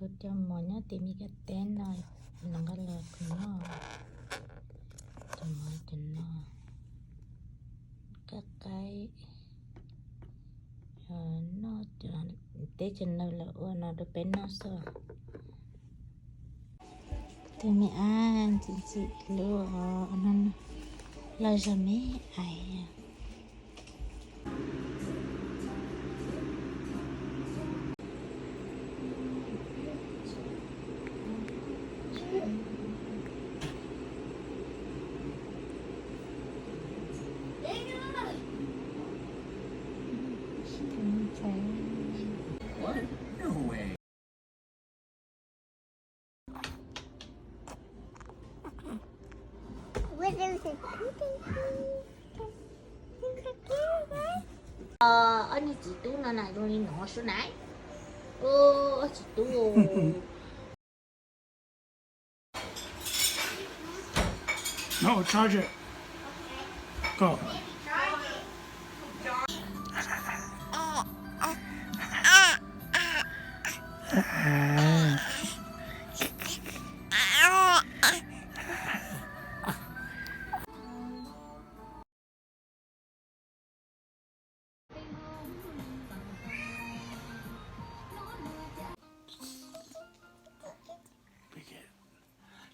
Kuv cov mov nyob tim Meskas teb no, nws nqa los kuv noj. Cov mov cov no, qab qaib, noj teb chaws no lawv ua no rau peb noj xwb. Tus me ab ntxim ntxim hlub no, los zog me ais. Ob niag txiv tub no na zoo li no sub na. Ob txiv tub. No, charge it. Go.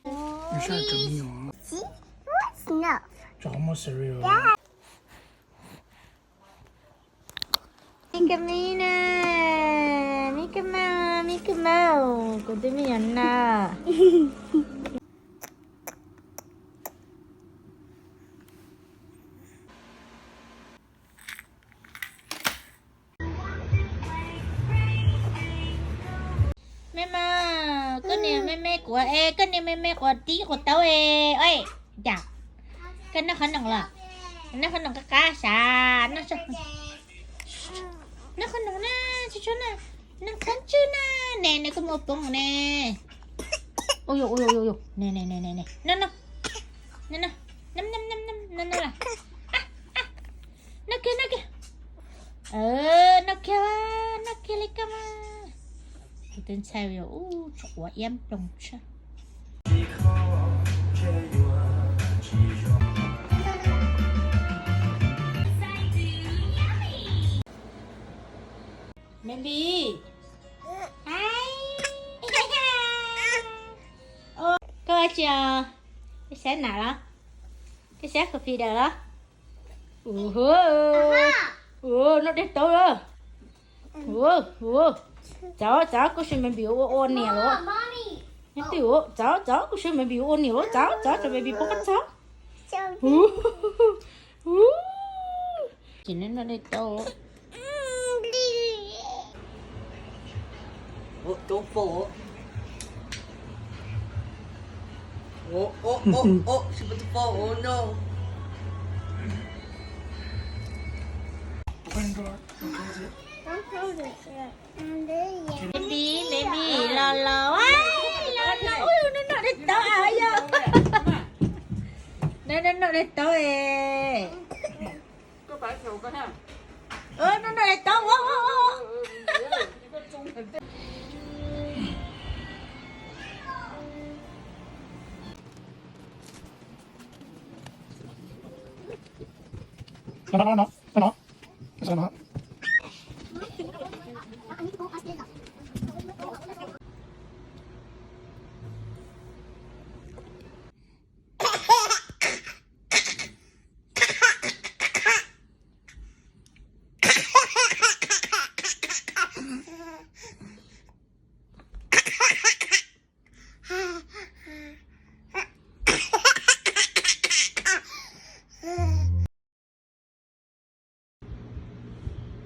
Ua ntej, ua ntej, ua ntej. Me ka mi na, me ka mau, me ka mau, kuv tus me nyuam no. Me mas, koj niag me me quav es, koj niag me me quav tib quav taub es, oj, cas koj noj qhov noom los? Noj qhov noom qab qab sav, noj qhov noom na, tsuag tsuag na, noj khaub ntswg na, ne ne koj muaj poob ne. Ua yog, ua yog, ua yog, ne ne ne ne, noj noj, noj noj, noj noj, noj noj, noj kiag, noj kiag, noj kiag, noj kiag li koj mas. Kuv twb ntshai yog ub tsuas ua iab nploog tshaj. Baby. Koj ua tsi os? Koj saib nam los? Koj saib khaus phis dawm los? Ua, ua, noj dej taub los? Ua, ua. Txav, txav kuj sis me npis ua ua niam los. Nyob twj ua, txav, txav kuj sis me npis ua ua niam los, txav, txav, txav me npis poob qab txav. Ua, ua. Tsis noj dej taub. Oh, don't fall. Oh, oh, oh, oh, she's about to fall. Oh no. Open door. Don't close it. Don't close it yet. Baby, baby, los los, los los, ui, noj noj dej taub os yog. Noj noj dej taub es. Noj noj dej taub.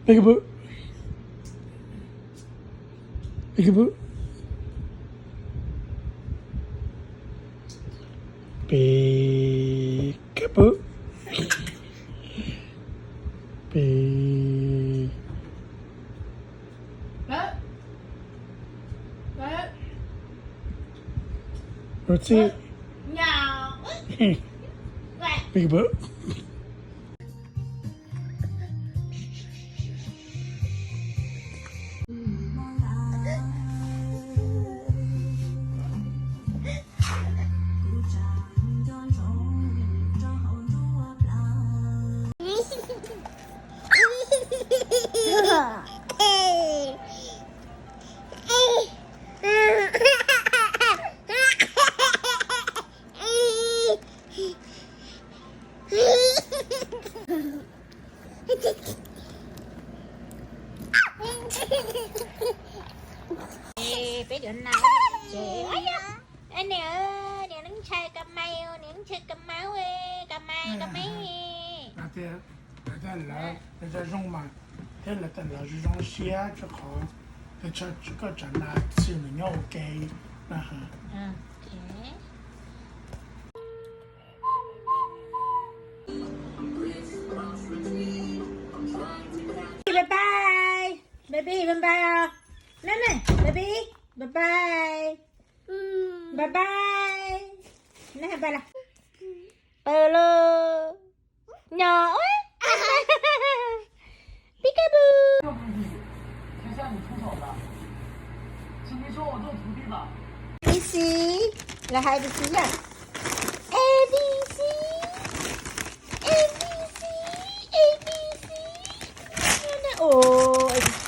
Peekaboo. Peekaboo. Peekaboo. Pe- Ua tsi? Peekaboo. Peb cov na, niam, niam ntshai ka mai, niam ntshai ka mau, ka mai, ka mai. Lawv zoo mas, thiab lawv tawm los zoo zoo siab rau qhov koj tsam na txhia nws nyob ua ke na. Bye bye, baby, bye bye os. Nab na, baby, bye bye. Bye bye. Nab hais bye los? Pw los. Nyo. Peekaboo. A B C, los hais A B C yom. A B C, A B C, A B C. Ua A B C.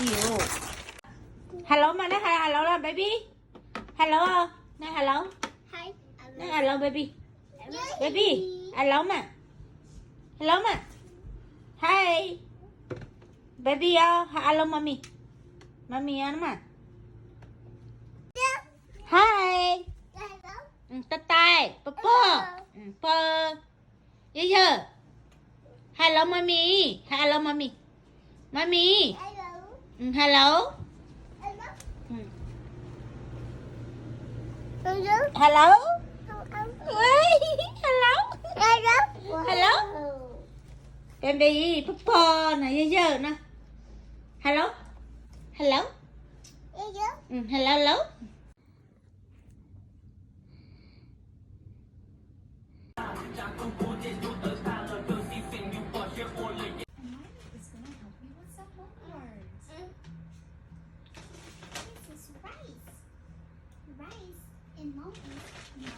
Hello mas, neb hais hello los baby. Hello, neb hello. Neb hello baby. Baby, hello mas. Hello mas. Hi. Baby os, hello mommy. Mommy os mas. Hi. Tais tais, pog pog, pog. Yawg yawg. Hello mommy, hello mommy. Mommy. Hello. Hello. Hello. Hello. Baby, pog pog no, yawg yawg no. Hello. Hello. Hello hello. And Mike is gonna help you with some homework. This is rice. Rice and mom is mom.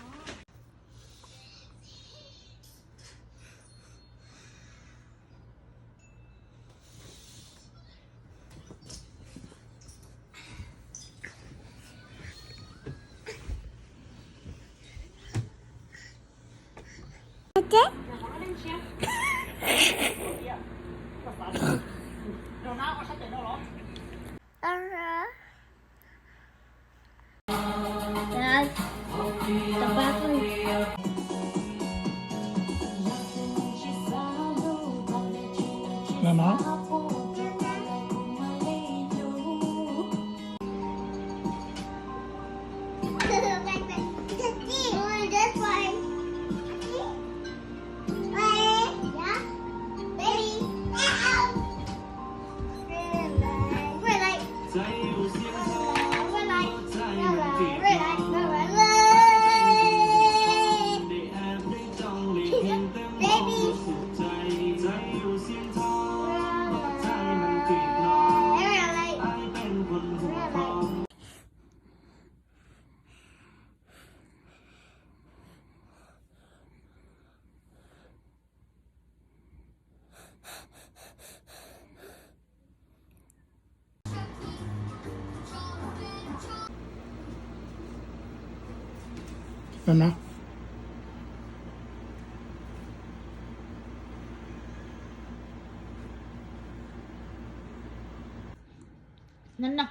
No, no.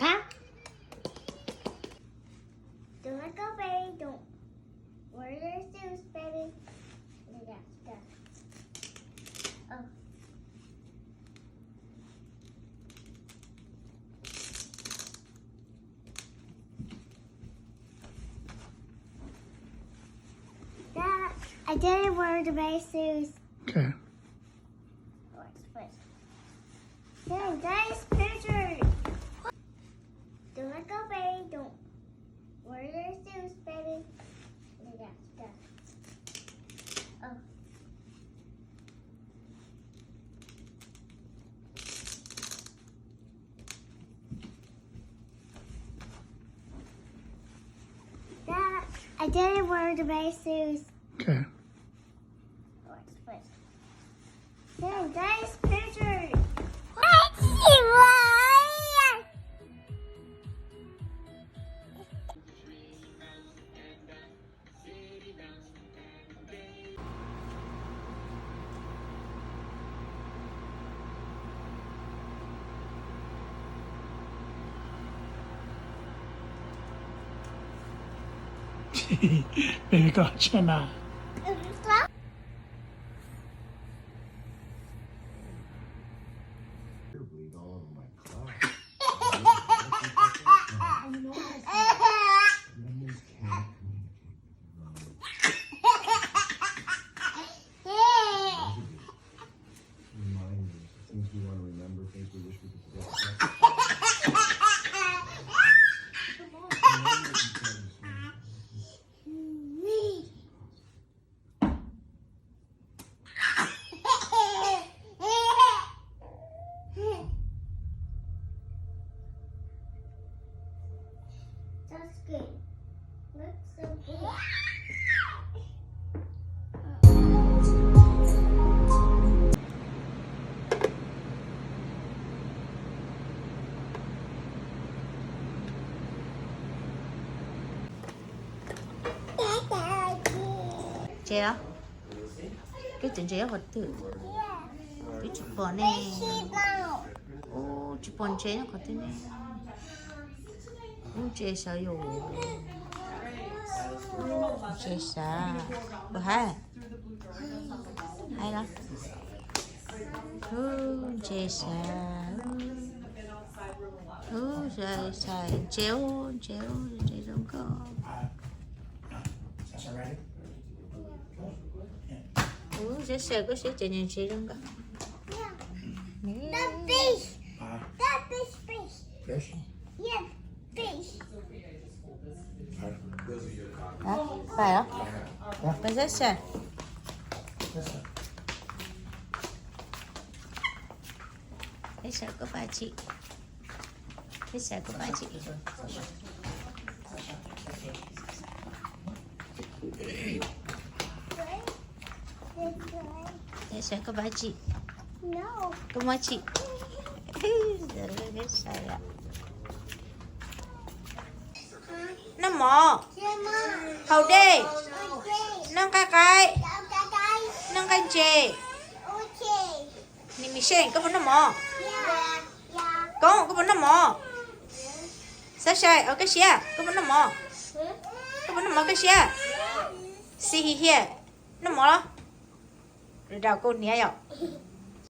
Huh? Don't let go, baby. Don't worry your shoes, baby. Yeah, yeah. Oh. Dad, I didn't wear the right shoes. Okay. Watch this. Dad, nice picture. Don't let go, baby. Don't worry your shoes, baby. Yeah, yeah. Oh. Dad, I didn't wear the right shoes. Okay. Watch this. Dad, nice picture. Baby, go on, Jenna. Reminders of things we want to remember, things we wish we could forget. That's good. Looks so good. Ntses os, koj cov ntses nyob qhov twg? Twb tsis pom ne. Ub, tsis pom ntses nyob qhov twg ne. Ub, ntses sawv yom. Ntses sawv. Puas haib? Haib los? Ub, ntses sawv. Ub, sawv, sawv ntses, ub, ntses, ub, ntses zoo nkauj. Ub, sawv sawv koj saib cov ntses zoo nkauj. The fish. The fish, fish. Yes, fish. Pais os. Pais sawv sawv. Peb sawv koj pais tsi. Peb sawv koj pais tsi. Peb sawv koj pais tsi. Koj muab tsi. Peb sawv os. Noj mov. Haus dej. Noj nqaij qaib. Noj nqaij ntses. Ni mi sej, koj puas noj mov? Koob, koj puas noj mov? Xab Sai, os, koj siab, koj puas noj mov? Koj puas noj mov, koj siab? Xi hi hiaj, noj mov los? Rau koj hniav yom.